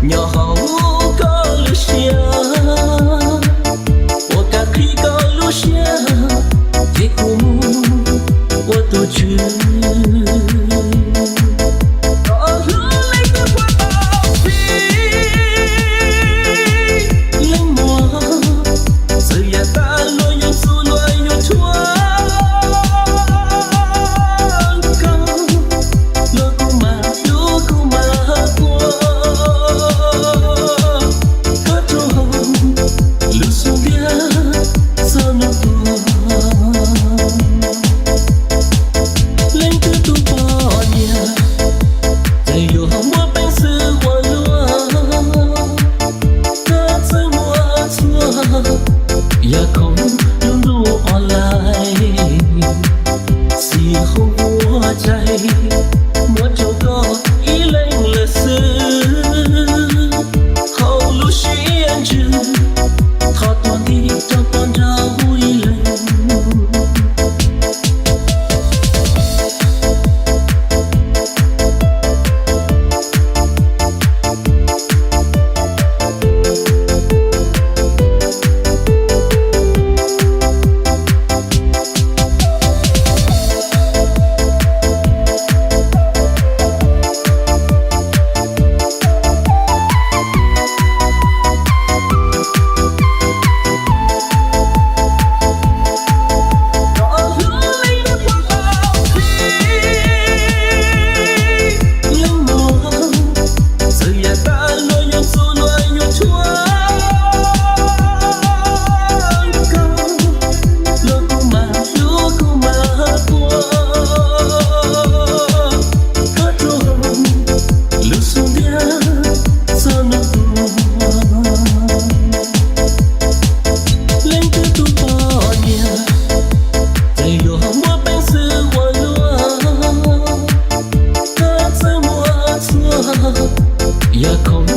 Nyob hauv koj lub siab, ua kab qhib koj lub siab, ces kuv mus ua tus tswv. Koj hlub leej twg puas tau pib, leej muam, txawm yam tas luag yeej txuj luag yuav tshuaj koj, los kuv mam hlub kuv mam ua koj rau hauv lub xub ntiag txog hnub tuag. Leej twg tus poj niam, txawm yuav muaj peev xwm ua luaj, koj txawj muaj txuaj, yam khoom lub ntuj online, xim hauv ua tsaig, muab rau koj ib leeg lawm xwb. Hauv lub siab ntsws, thov tuag nti rau koj nrog kuv ib leeg. Leej muam, txawm yam tas luag yeej txuj luag yuav tshuaj koj, los kuv mam hlub kuv mam ua koj rau hauv lub xub ntiag txog hnub tuag. Leej twg tus poj niam, txawm yuav muaj peev xwm ua luaj, koj txawj muaj txuaj, yam khoom